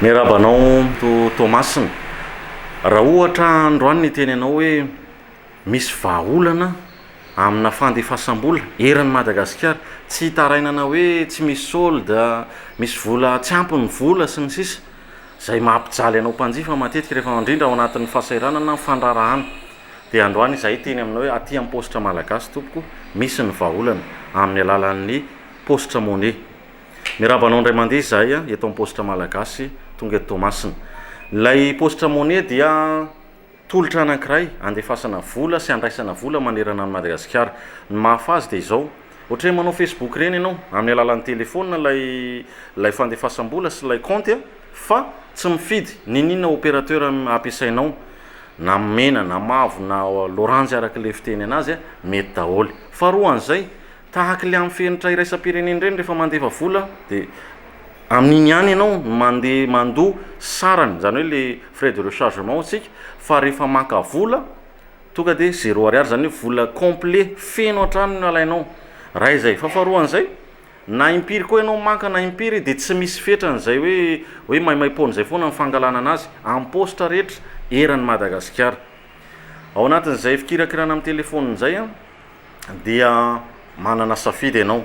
Miarahaba anao to Toamasina. Raha ohatra androany niteny anao hoe misy vahaolana amina fandefasam-bola eran'i Madagasikara, tsy hitarainana hoe tsy misy solde, misy vola tsy ampy ny vola sy ny sisa, izay mampijaly anao mpanjifa matetika rehefa indrindra ao anatin'ny fahasahiranana ny fandraharahana. Dia androany izahay hiteny aminao hoe aty amin'ny paositra malagasy tompoko misy ny vahaolana amin'ny alalan'ny paositra money. Miarahaba anao indray mandeha izahay eto amin'ny Paositra Malagasy tonga eto Toamasina. Ilay Paositra Money dia tolotra anankiray andefasana vola sy andraisana vola manerana an'i Madagasikara. Ny mahafa azy dia izao, ohatra hoe manao Facebook ireny ianao, amin'ny alalan'ny telefaonina ilay ilay fandefasam-bola sy ilay kaonty fa tsy mifidy n'inon'inona opérateur ampiasainao, na mena na mavo na loranjy araka ilay fiteny anazy, mety daholo. Faharoa an'izay, Tahaka ilay amin'ny fenitra iraisam-pirenena ireny rehefa mandefa vola dia amin'iny ihany ianao no mandeha mandoa sarany, izany hoe ilay frais de rechargement hoy isika, fa rehefa maka vola tonga dia zéro ariary, izany hoe vola complet feno hatrany no alainao. Raha izay. Fa faharoan'izay, na impiry koa ianao maka na impiry dia tsy misy fetrany izay hoe hoe maimaim-poana izay foana ny fangalana anazy amin'ny paositra rehetra eran'i Madagasikara. Ao anatin'izay fikirakirana amin'ny telefaonina izay an, dia manana safidy ianao,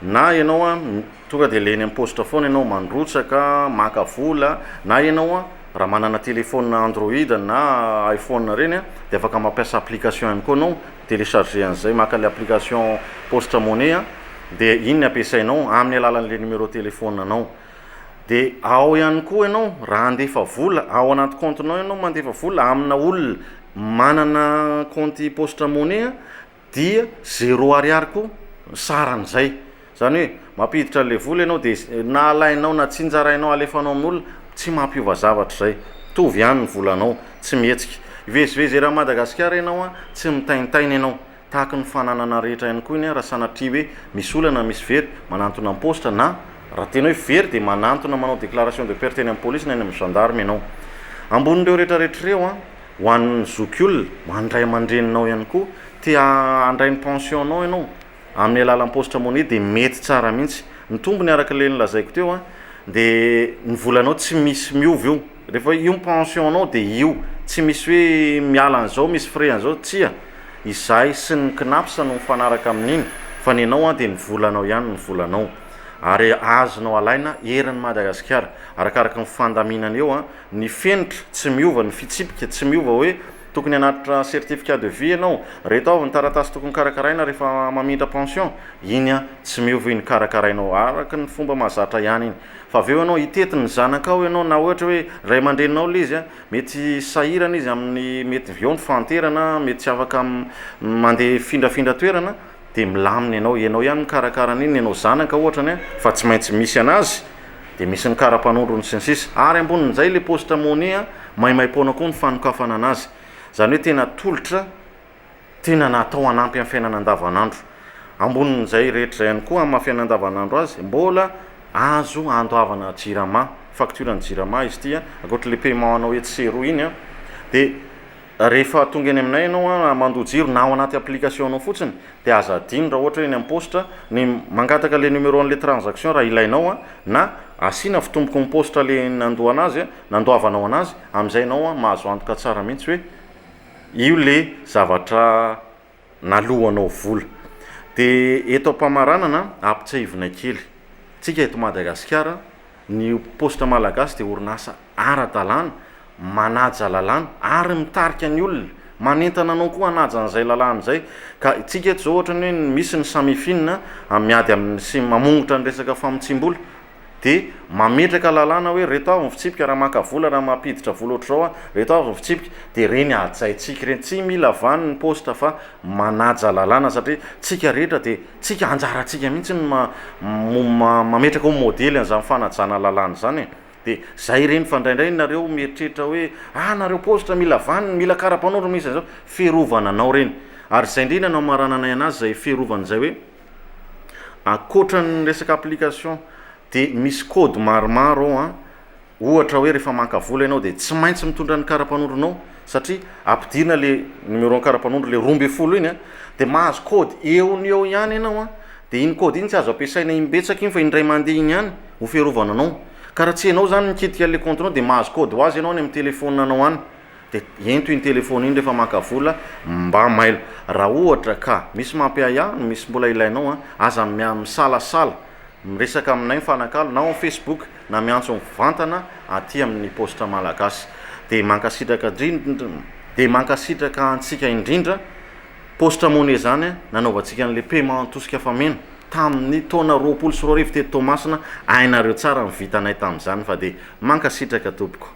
na ianao an tonga dia le eny amin'ny paositra foana ianao mandrotsaka maka vola, na ianao an raha manana telephone android na iphone ireny an dia afaka mampiasa application ihany koa ianao, mi-telecharger an'izay maka le application paositra money an dia iny no ampiasainao amin'ny alalan'le numéro telephone anao, dia ao ihany koa ianao raha handefa vola ao anaty kaontinao ianao mandefa vola amina olona manana kaonty paositra money dia zéro ariary koa ny saran'izay, zany hoe mampiditra an'le vola ianao de na alainao na tsinjarainao alefanao amin'olona tsy mampiova zavatra izay, mitovy ihany ny volanao tsy mihetsika, hivezivezy eran'i Madagasikara ianao an tsy mitaintaina ianao, Tahaky ny fananana rehetra ihany koa iny raha sanatria hoe misy olana misy very, manantona ny paositra na raha tena hoe very dia manantona manao déclaration de perte eny amin'ny polisy na eny amin'ny gendarme ianao. Ambonin'ireo rehetra rehetra ireo an, ho an'ny zokiolona, ho an'ny ray aman-dreninao ihany koa, te handray ny pension-nao ianao, amin'ny alalan'ny paositra money dia mety tsara mihitsy. Ny tombony araka ilay nolazaiko teo an, dia ny volanao tsy misy miova io. Rehefa io ny pension-nao dia io, tsy misy hoe miala an'izao misy frais an'izao, tsia. Izahay sy ny Cnaps no mifanaraka amin'iny fa ny anao an dia ny volanao ihany ny volanao ary azonao alaina eran'i Madagasikara arakaraka ny fandaminana eo an, ny fenitra tsy miova, ny fitsipika tsy miova hoe tokony hanatitra certificat de vie ianao, reto avy ny taratasy tokony karakaraina rehefa mamindra pension, iny an tsy miova iny karakarainao araka ny fomba mahazatra ihany iny fa avy eo ianao hitety ny zanakao ianao na ohatra hoe ray aman-dreninao ilay izy an, Mety sahirana izy amin'ny mety avy eo ny fahanterana, mety tsy afaka mandeha mifindrafindra toerana dia milamina ianao, ianao ihany mikarakara an'iny, ianao zanaka ohatra ny fa tsy maintsy misy anazy dia misy ny kara-panondrony sy ny sisa ary ambonin'izay ilay paositra money maimaim-poana koa ny fanokafana anazy, izany hoe tena tolotra Tena natao hanampy amin'ny fiainana andavanandro. Ambonin'izay rehetra izay ihany koa, amin'ny maha fiainana andavanandro azy, mbola azo andoavana Jirama, facture-n'ny Jirama izy ity, ankoatra ilay paiement anao etsy sy eroa iny, dia rehefa tonga eny aminay ianao mandoa jiro na ao anaty application anao fotsiny dia aza adino raha ohatra hoe eny amin'ny paositra ny mangataka ilay numéro an'ilay transaction raha ilainao na asiana fitomboky ny paositra ilay nandoa anazy, nandoavanao anazy, amin'izay ianao mahazo antoka tsara mihitsy hoe Io le zavatra naloanao vola. De eto am-pamaranana, ampitsahivina kely, tsika eto Madagasikara, ny Paositra Malagasy dia orinasa ara-dalàna, manaja lalàna ary mitarika ny olona, manentana anao koa hanaja an'izay lalàna izay. Ka tsika eto zao ohatra ny hoe misy ny Samifin miady amin'ny sy mamongotra ny resaka famotsiam-bola. dia mametraka lalàna hoe reto avy ny fitsipika raha maka vola, raha mampiditra vola ohatr'izao aho, reto avy ny fitsipika, dia ireny hajaintsika ireny, tsy mila vaniny ny paositra fa manaja lalàna satria tsika rehetra dia tsika anjarantsika mihitsy ny mametraka ho modely an'izany fanajana lalàna izany e, dia zay ireny fa indraindray nareo mieritreritra hoe ah nareo paositra mila vaniny, mila kara-panondro, mila izao, fiarovana anao ireny, ary izay indrindra no hamarananay anazy izay fiarovana izay hoe. Ankoatra ny resaka application dia misy code maromaro ao an, ohatra hoe rehefa maka vola ianao dia tsy maintsy mitondra ny kara-panondronao satria ampidirina le numéro-n'ny kara-panondro le 12 iny an, dia mahazo code eo no eo ihany ianao an, dia iny code iny tsy azo ampiasaina imbetsaka iny fa indray mandeha iny ihany ho fiarovana anao. Ka raha tsy ianao izany mikitika an'ilay compte-nao dia mahazo code ho azy ianao any amin'ny téléphone-nao any. Dia ento iny téléphone iny rehefa maka vola mba mailo. Raha ohatra ka misy mampiahiahy no misy mbola ilainao an, aza misalasala miresaka aminay mifanakalo na ao amin'ny Facebook na miantso mivantana aty amin'ny Paositra Malagasy. Dia mankasitraka indrindra dia mankasitraka antsika indrindra Paositra Money izany nanaovantsika an'ilay paiement tosika fameno tamin'ny taona 2020 teto Toamasina, hainareo tsara ny vitanay tamin'izany fa dia mankasitraka tompoko.